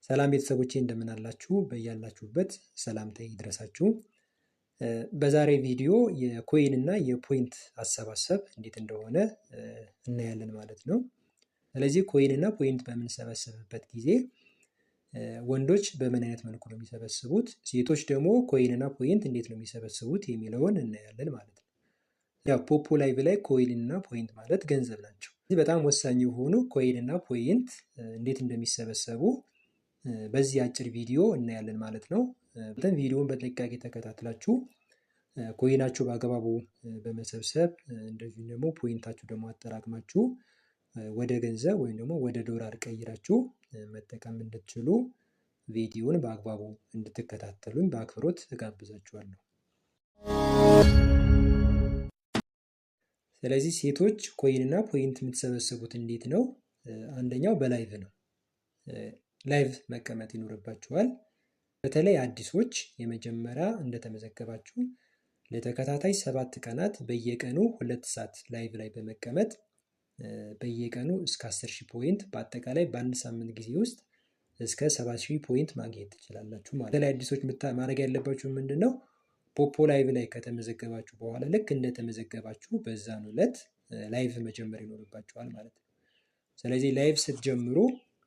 ሰላም ቤተሰቦቼ፣ እንደምን አላችሁ? በያላችሁበት ሰላምታዬ ይድረሳችሁ። በዛሬ ቪዲዮ የ coin እና የ point አሰባሰብ እንዴት እንደሆነ እናያለን ማለት ነው። ስለዚህ coin እና point በምንሰበስብበት ጊዜ ወንዶች በምን አይነት መልኩ ነው የሚሰበስቡት፣ ሴቶች ደግሞ coin እና point እንዴት ነው የሚሰበስቡት የሚለውን እናያለን ማለት ነው። ያው Poppo Live ላይ coin እና point ማለት ገንዘብ ናቸው። በጣም ወሳኝ የሆኑ coin እና point እንዴት እንደሚሰበሰቡ በዚህ አጭር ቪዲዮ እናያለን ማለት ነው። ቪዲዮውን በጥንቃቄ ተከታትላችሁ coin ኣችሁ በአግባቡ በመሰብሰብ፣ እንደዚሁም ደግሞ point ኣችሁ ደግሞ አጠራቅማችሁ ወደ ገንዘብ ወይም ደግሞ ወደ ዶላር ቀይራችሁ መጠቀም እንድትችሉ ቪዲዮውን በአግባቡ እንድትከታተሉኝ በአክብሮት እጋብዛችኋለሁ። ስለዚህ ሴቶች coin እና point የምትሰበስቡት እንዴት ነው? አንደኛው በ live ነው። Live መቀመጥ ይኖርባችኋል። በተለይ አዲሶች የመጀመሪያ እንደተመዘገባችሁ ለተከታታይ 7 ቀናት በየቀኑ 2 ሰዓት live ላይ በመቀመጥ በየቀኑ እስከ 10,000 point፣ በአጠቃላይ በአንድ ሳምንት ጊዜ ውስጥ እስከ 70,000 point ማግኘት ትችላላችሁ ማለት። በተለይ አዲሶች ማድረግ ያለባችሁ ምንድን ነው? Poppo Live ላይ ከተመዘገባችሁ በኋላ ልክ እንደተመዘገባችሁ በዛን ዕለት live መጀመር ይኖርባችኋል ማለት ነው። ስለዚህ live ስትጀምሩ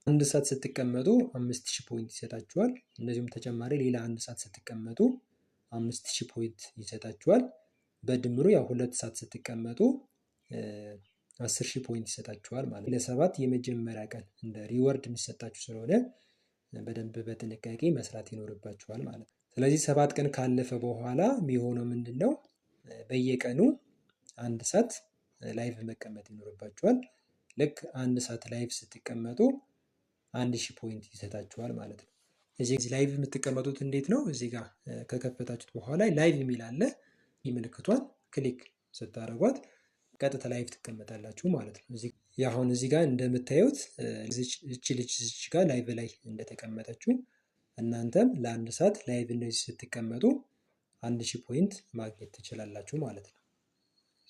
አንድ ሰዓት ስትቀመጡ 5000 point ይሰጣችኋል። እንደዚሁም ተጨማሪ ሌላ አንድ ሰዓት ስትቀመጡ 5000 point ይሰጣችኋል። በድምሩ ያው 2 ሰዓት ስትቀመጡ 10,000 point ይሰጣችኋል ማለት ነው። ለሰባት የመጀመሪያ ቀን እንደ reward የሚሰጣችሁ ስለሆነ በደንብ በጥንቃቄ መስራት ይኖርባችኋል ማለት ነው። ስለዚህ 7 ቀን ካለፈ በኋላ የሚሆነው ምንድን ነው? በየቀኑ አንድ ሰዓት live መቀመጥ ይኖርባችኋል። ልክ አንድ ሰዓት live ስትቀመጡ 1000 point ይሰጣችኋል ማለት ነው። እዚህ live የምትቀመጡት እንዴት ነው? እዚህ ጋር ከከፈታችሁት በኋላ live የሚል አለ። ምልክቷን click ስታደርጓት ቀጥታ live ትቀመጣላችሁ ማለት ነው። አሁን እዚህ ጋር እንደምታዩት እቺ ልጅ እዚች ጋር live ላይ እንደተቀመጠችው እናንተም ለአንድ ሰዓት live እንደዚህ ስትቀመጡ 1000 point ማግኘት ትችላላችሁ ማለት ነው።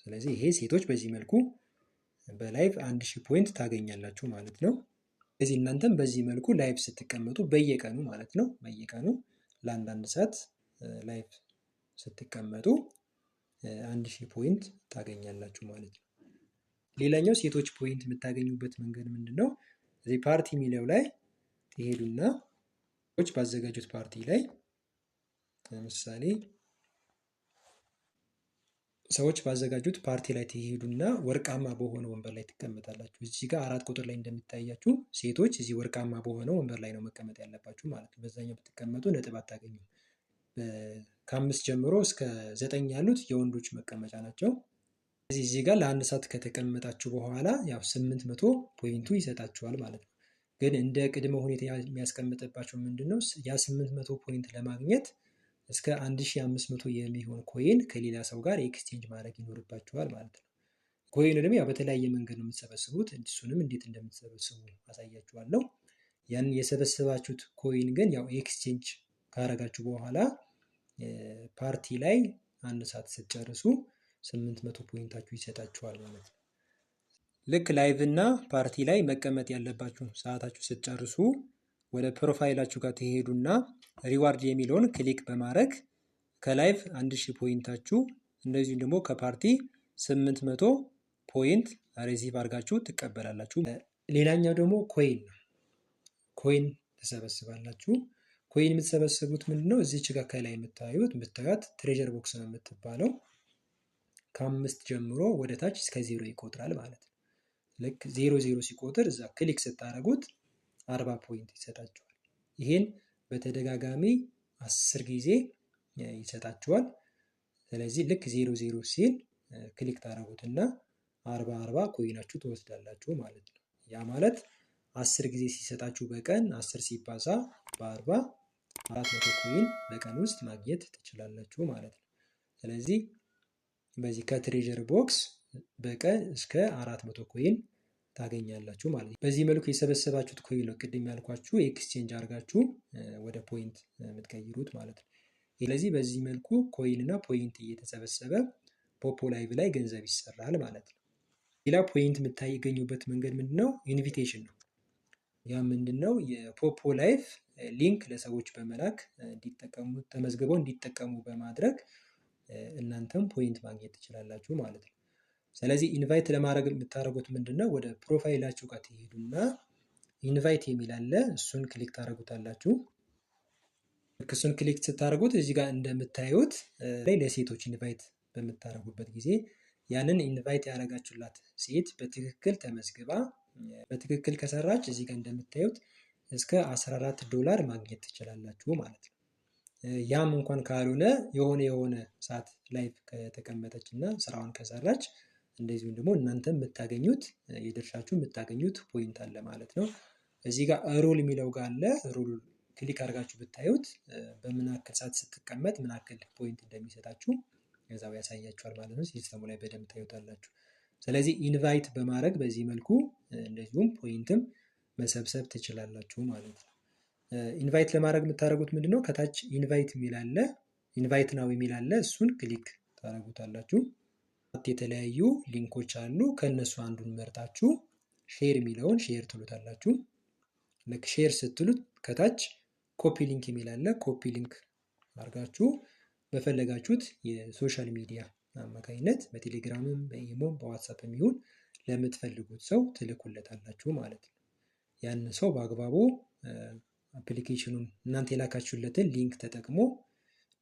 ስለዚህ ይሄ ሴቶች በዚህ መልኩ በ live 1000 point ታገኛላችሁ ማለት ነው። ስለዚህ እናንተም በዚህ መልኩ live ስትቀመጡ በየቀኑ ማለት ነው፣ በየቀኑ ለአንዳንድ ሰዓት live ስትቀመጡ 1000 point ታገኛላችሁ ማለት ነው። ሌላኛው ሴቶች point የምታገኙበት መንገድ ምንድን ነው? እዚህ ፓርቲ የሚለው ላይ ትሄዱና ሰዎች ባዘጋጁት ፓርቲ ላይ፣ ለምሳሌ ሰዎች ባዘጋጁት ፓርቲ ላይ ትሄዱና ወርቃማ በሆነ ወንበር ላይ ትቀመጣላችሁ። እዚህ ጋር 4 ቁጥር ላይ እንደሚታያችሁ ሴቶች እዚህ ወርቃማ በሆነ ወንበር ላይ ነው መቀመጥ ያለባችሁ ማለት ነው። በዛኛው ብትቀመጡ ነጥብ አታገኙም። ከአምስት ጀምሮ እስከ ዘጠኝ ያሉት የወንዶች መቀመጫ ናቸው። እዚህ ጋር ለአንድ ሰዓት ከተቀመጣችሁ በኋላ ያው 800 point ኡ ይሰጣችኋል ማለት ነው። ግን እንደ ቅድመ ሁኔታ የሚያስቀምጥባቸው ምንድን ነው? ያ 800 point ለማግኘት እስከ 1500 የሚሆን coin ከሌላ ሰው ጋር exchange ማድረግ ይኖርባችኋል ማለት ነው። Coin ኡ ደግሞ ያው በተለያየ መንገድ ነው የምትሰበስቡት። እሱንም እንዴት እንደምትሰበስቡ አሳያችኋለሁ። ያን የሰበሰባችሁት coin ግን ያው exchange ካረጋችሁ በኋላ ፓርቲ ላይ አንድ ሰዓት ስትጨርሱ 800 point ኣችሁ ይሰጣችኋል ማለት ነው። ልክ live እና ፓርቲ ላይ መቀመጥ ያለባችሁ ሰዓታችሁ ስትጨርሱ ወደ profile ኣችሁ ጋር ትሄዱና reward የሚለውን click በማድረግ ከ live 1000 point ኣችሁ እንደዚሁም ደግሞ ከፓርቲ 800 point receive አድርጋችሁ ትቀበላላችሁ። ሌላኛው ደግሞ coin ነው። Coin ትሰበስባላችሁ። Coin የምትሰበስቡት ምንድን ነው? እዚች ጋር ከላይ የምታዩት treasure box ነው የምትባለው። ከአምስት ጀምሮ ወደ ታች እስከ ዜሮ ይቆጥራል ማለት ነው። ልክ ዜሮ ዜሮ ሲቆጥር እዛ click ስታደርጉት 40 point ይሰጣችኋል። ይሄን በተደጋጋሚ 10 ጊዜ ይሰጣችኋል። ስለዚህ ልክ ዜሮ ዜሮ ሲል click ታደርጉትና 40 40 coin ኣችሁ ትወስዳላችሁ ማለት ነው። ያ ማለት 10 ጊዜ ሲሰጣችሁ በቀን 10 ሲባዛ በ40 400 coin በቀን ውስጥ ማግኘት ትችላላችሁ ማለት ነው። ስለዚህ በዚህ ከ treasure box በቀን እስከ 400 coin ታገኛላችሁ ማለት ነው። በዚህ መልኩ የሰበሰባችሁት coin ነው ቅድም ያልኳችሁ exchange አድርጋችሁ ወደ point የምትቀይሩት ማለት ነው። ስለዚህ በዚህ መልኩ coin እና point እየተሰበሰበ Poppo Live ላይ ገንዘብ ይሰራል ማለት ነው። ሌላ point የምታገኙበት መንገድ ምንድነው? Invitation ነው። ያ ምንድነው? የፖፖ ላይፍ link ለሰዎች በመላክ እንዲጠቀሙ፣ ተመዝግበው እንዲጠቀሙ በማድረግ እናንተም point ማግኘት ትችላላችሁ ማለት ነው። ስለዚህ invite ለማድረግ የምታደርጉት ምንድነው? ወደ profile ኣችሁ ጋር ትሄዱና invite የሚል አለ፣ እሱን click ታደርጉታላችሁ። ልክ እሱን click ስታደርጉት እዚህ ጋር እንደምታዩት ለሴቶች invite በምታደርጉበት ጊዜ ያንን invite ያደረጋችሁላት ሴት በትክክል ተመዝግባ በትክክል ከሰራች እዚህ ጋር እንደምታዩት እስከ $14 ማግኘት ትችላላችሁ ማለት ነው። ያም እንኳን ካልሆነ የሆነ የሆነ ሰዓት live ከተቀመጠች እና ስራዋን ከሰራች እንደዚሁም ደግሞ እናንተ የምታገኙት የድርሻችሁ የምታገኙት point አለ ማለት ነው። እዚህ ጋር rule የሚለው ጋር አለ። Rule click አድርጋችሁ ብታዩት በምን ያክል ሰዓት ስትቀመጥ ምን ያክል point እንደሚሰጣችሁ እዛው ያሳያችኋል ማለት ነው። System ኡ ላይ በደንብ ታዩታላችሁ። ስለዚህ invite በማድረግ በዚህ መልኩ እንደዚሁም point ም መሰብሰብ ትችላላችሁ ማለት ነው። Invite ለማድረግ የምታደርጉት ምንድነው? ከታች invite የሚል አለ፣ invite now የሚል አለ። እሱን click ታደርጉታላችሁ። የተለያዩ link ኦች አሉ። ከእነሱ አንዱን መርጣችሁ share የሚለውን share ትሉታላችሁ። ልክ share ስትሉት ከታች copy link የሚል አለ። Copy link አድርጋችሁ በፈለጋችሁት የ social media አማካኝነት በቴሌግራምም፣ በኢሞም፣ በዋትሳፕም ይሁን ለምትፈልጉት ሰው ትልኩለታላችሁ ማለት ነው። ያን ሰው በአግባቡ application ኑን እናንተ የላካችሁለትን link ተጠቅሞ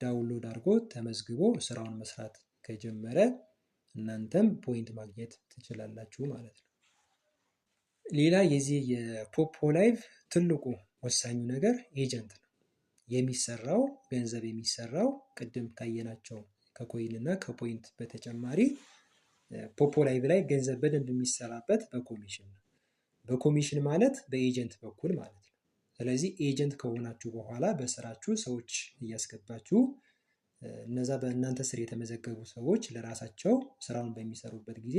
download አድርጎ ተመዝግቦ ስራውን መስራት ከጀመረ እናንተም point ማግኘት ትችላላችሁ ማለት ነው። ሌላ የዚህ የፖፖ ላይቭ ትልቁ ወሳኙ ነገር agent ነው። የሚሰራው ገንዘብ የሚሰራው ቅድም ካየናቸው ከ coin እና ከ point በተጨማሪ ፖፖ ላይቭ ላይ ገንዘብ በደንብ የሚሰራበት በኮሚሽን ነው። በኮሚሽን ማለት በ agent በኩል ማለት ነው። ስለዚህ agent ከሆናችሁ በኋላ በስራችሁ ሰዎች እያስገባችሁ እነዛ በእናንተ ስር የተመዘገቡ ሰዎች ለራሳቸው ስራውን በሚሰሩበት ጊዜ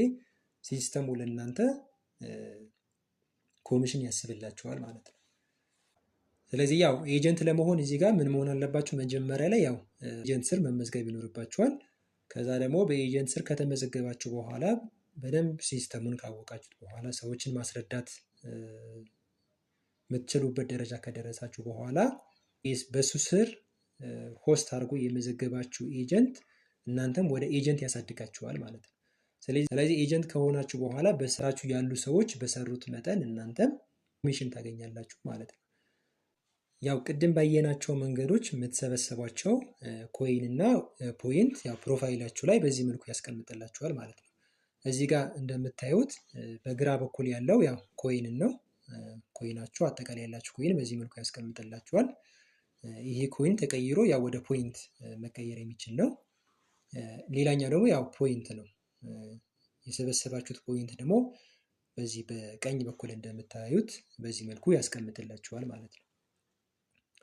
system ኡ ለእናንተ ኮሚሽን ያስብላችኋል ማለት ነው። ስለዚህ ያው agent ለመሆን እዚህ ጋር ምን መሆን አለባችሁ? መጀመሪያ ላይ ያው agent ስር መመዝገብ ይኖርባችኋል። ከዛ ደግሞ በ agent ስር ከተመዘገባችሁ በኋላ በደንብ system ኡን ካወቃችሁት በኋላ ሰዎችን ማስረዳት የምትችሉበት ደረጃ ከደረሳችሁ በኋላ በሱ ስር host አድርጎ የመዘገባችሁ agent እናንተም ወደ agent ያሳድጋችኋል ማለት ነው። ስለዚህ agent ከሆናችሁ በኋላ በስራችሁ ያሉ ሰዎች በሰሩት መጠን እናንተም ኮሚሽን ታገኛላችሁ ማለት ነው። ያው ቅድም ባየናቸው መንገዶች የምትሰበሰቧቸው coin እና point ያው profile ኣችሁ ላይ በዚህ መልኩ ያስቀምጥላችኋል ማለት ነው። እዚህ ጋር እንደምታዩት በግራ በኩል ያለው ያው coin ነው። Coin ኣችሁ አጠቃላይ ያላችሁ coin በዚህ መልኩ ያስቀምጥላችኋል። ይሄ coin ተቀይሮ ያው ወደ point መቀየር የሚችል ነው። ሌላኛው ደግሞ ያው point ነው። የሰበሰባችሁት point ደግሞ በዚህ በቀኝ በኩል እንደምታዩት በዚህ መልኩ ያስቀምጥላችኋል ማለት ነው።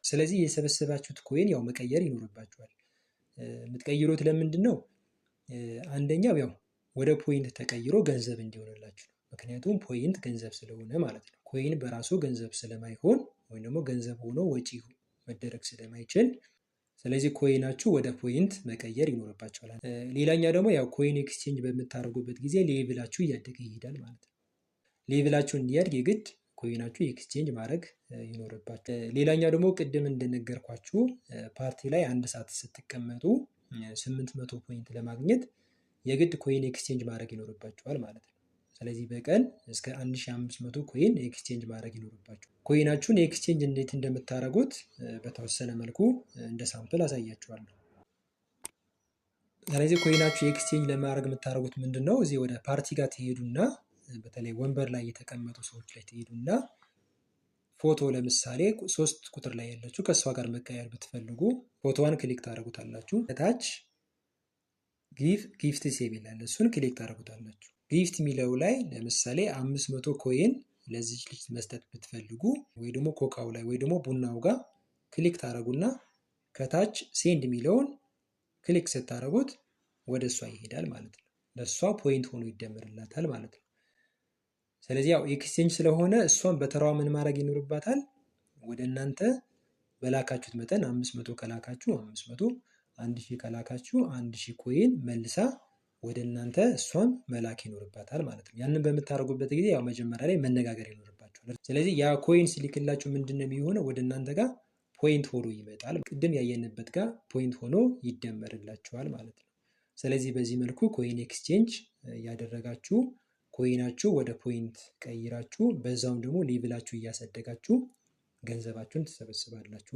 ስለዚህ የሰበሰባችሁት coin ያው መቀየር ይኖርባችኋል። የምትቀይሩት ለምንድን ነው? አንደኛው ያው ወደ point ተቀይሮ ገንዘብ እንዲሆንላችሁ ነው። ምክንያቱም point ገንዘብ ስለሆነ ማለት ነው። Coin በራሱ ገንዘብ ስለማይሆን ወይም ደግሞ ገንዘብ ሆኖ ወጪ መደረግ ስለማይችል፣ ስለዚህ coin ኣችሁ ወደ point መቀየር ይኖርባችኋል። ሌላኛው ደግሞ ያው coin exchange በምታደርጉበት ጊዜ level ኣችሁ እያደገ ይሄዳል ማለት ነው። Level ኣችሁ እንዲያድግ የግድ coin ኣችሁ exchange ማድረግ ይኖርባችኋል። ሌላኛው ደግሞ ቅድም እንደነገርኳችሁ ፓርቲ ላይ አንድ ሰዓት ስትቀመጡ 800 point ለማግኘት የግድ coin exchange ማድረግ ይኖርባችኋል ማለት ነው። ስለዚህ በቀን እስከ 1500 coin exchange ማድረግ ይኖርባችኋል። Coin ኣችሁን exchange እንዴት እንደምታደርጉት በተወሰነ መልኩ እንደ sample አሳያችኋለሁ። ስለዚህ coin ኣችሁ exchange ለማድረግ የምታደርጉት ምንድን ነው? እዚህ ወደ ፓርቲ ጋር ትሄዱና በተለይ ወንበር ላይ የተቀመጡ ሰዎች ላይ ትሄዱና ፎቶ ለምሳሌ 3 ቁጥር ላይ ያለችው ከእሷ ጋር መቀየር ብትፈልጉ ፎቶዋን click ታደርጉታላችሁ። ከታች gifts የሚል አለ። እሱን click ታደርጉታላችሁ። Gift የሚለው ላይ ለምሳሌ 500 coin ለዚች ልጅ መስጠት ብትፈልጉ ወይ ደግሞ ኮካው ላይ ወይ ደግሞ ቡናው ጋር click ታደርጉና ከታች send የሚለውን click ስታደርጉት ወደ እሷ ይሄዳል ማለት ነው። ለእሷ point ሆኖ ይደመርላታል ማለት ነው። ስለዚህ ያው exchange ስለሆነ እሷን በተራዋ ምን ማድረግ ይኖርባታል? ወደ እናንተ በላካችሁት መጠን 500 ከላካችሁ 500፣ 1000 ከላካችሁ 1000 coin መልሳ ወደ እናንተ እሷን መላክ ይኖርባታል ማለት ነው። ያንን በምታደርጉበት ጊዜ ያው መጀመሪያ ላይ መነጋገር ይኖርባችኋል። ይልክላችኋል። ስለዚህ ያ coin ሲልክላችሁ ምንድን ነው የሚሆነው? ወደ እናንተ ጋር point ሆኖ ይመጣል። ቅድም ያየንበት ጋር point ሆኖ ይደመርላችኋል ማለት ነው። ስለዚህ በዚህ መልኩ coin exchange ያደረጋችሁ coin ኣችሁ ወደ point ቀይራችሁ በዛውም ደግሞ level ኣችሁ እያሳደጋችሁ ገንዘባችሁን ትሰበስባላችሁ።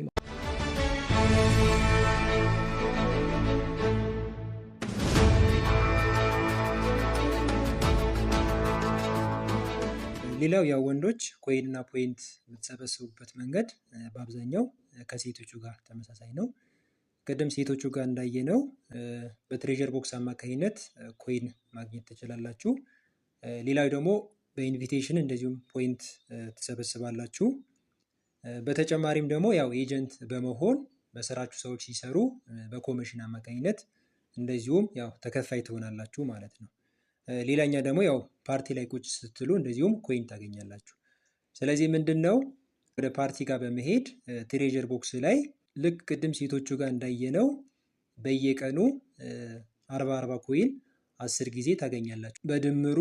ሌላው ያው ወንዶች coin እና point የምትሰበስቡበት መንገድ በአብዛኛው ከሴቶቹ ጋር ተመሳሳይ ነው። ቅድም ሴቶቹ ጋር እንዳየነው በ treasure box አማካኝነት coin ማግኘት ትችላላችሁ። ሌላው ደግሞ በ invitation እንደዚሁም point ትሰበስባላችሁ። በተጨማሪም ደግሞ ያው agent በመሆን በስራችሁ ሰዎች ሲሰሩ በኮሚሽን አማካኝነት እንደዚሁም ያው ተከፋይ ትሆናላችሁ ማለት ነው። ሌላኛ ደግሞ ያው ፓርቲ ላይ ቁጭ ስትሉ እንደዚሁም coin ታገኛላችሁ። ስለዚህ ምንድን ነው ወደ ፓርቲ ጋር በመሄድ treasure box ላይ ልክ ቅድም ሴቶቹ ጋር እንዳየነው በየቀኑ 40 40 coin 10 ጊዜ ታገኛላችሁ። በድምሩ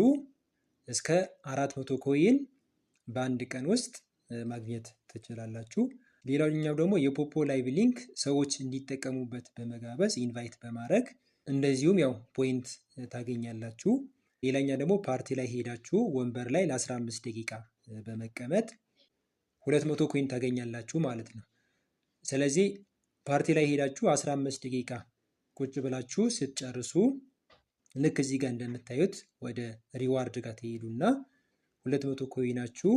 እስከ 400 coin በአንድ ቀን ውስጥ ማግኘት ትችላላችሁ። ሌላኛው ደግሞ የፖፖ ላይቭ link ሰዎች እንዲጠቀሙበት በመጋበዝ invite በማድረግ እንደዚሁም ያው point ታገኛላችሁ። ሌላኛ ደግሞ ፓርቲ ላይ ሄዳችሁ ወንበር ላይ ለ15 ደቂቃ በመቀመጥ 200 coin ታገኛላችሁ ማለት ነው። ስለዚህ ፓርቲ ላይ ሄዳችሁ 15 ደቂቃ ቁጭ ብላችሁ ስትጨርሱ ልክ እዚህ ጋር እንደምታዩት ወደ reward ጋር ትሄዱና 200 coin ኣችሁ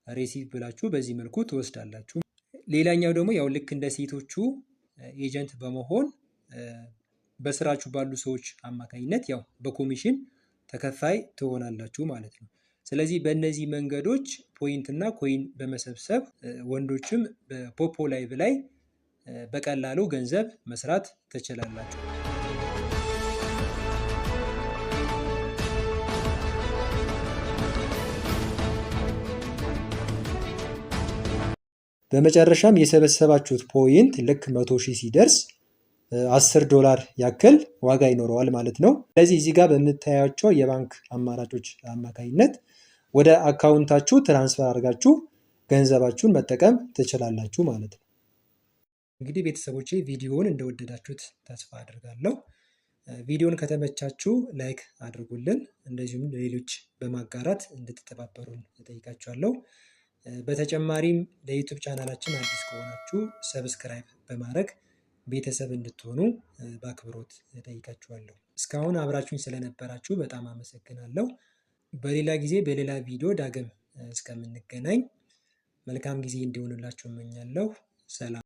receive ብላችሁ በዚህ መልኩ ትወስዳላችሁ። ሌላኛው ደግሞ ያው ልክ እንደ ሴቶቹ agent በመሆን በስራችሁ ባሉ ሰዎች አማካኝነት ያው በኮሚሽን ተከፋይ ትሆናላችሁ ማለት ነው። ስለዚህ በእነዚህ መንገዶች point እና coin በመሰብሰብ ወንዶችም በፖፖ ላይቭ ላይ በቀላሉ ገንዘብ መስራት ትችላላችሁ። በመጨረሻም የሰበሰባችሁት point ልክ 100,000 ሲደርስ $10 ያክል ዋጋ ይኖረዋል ማለት ነው። ስለዚህ እዚህ ጋር በምታያቸው የባንክ አማራጮች አማካኝነት ወደ account ኣችሁ transfer አድርጋችሁ ገንዘባችሁን መጠቀም ትችላላችሁ ማለት ነው። እንግዲህ ቤተሰቦቼ ቪዲዮውን እንደወደዳችሁት ተስፋ አድርጋለሁ። ቪዲዮውን ከተመቻችሁ like አድርጉልን፣ እንደዚሁም ለሌሎች በማጋራት እንድትተባበሩን እጠይቃችኋለሁ። በተጨማሪም ለዩቱብ ቻናላችን አዲስ ከሆናችሁ subscribe በማድረግ ቤተሰብ እንድትሆኑ በአክብሮት እጠይቃችኋለሁ። እስካሁን አብራችሁኝ ስለነበራችሁ በጣም አመሰግናለሁ። በሌላ ጊዜ በሌላ ቪዲዮ ዳግም እስከምንገናኝ መልካም ጊዜ እንዲሆንላችሁ እመኛለሁ። ሰላም።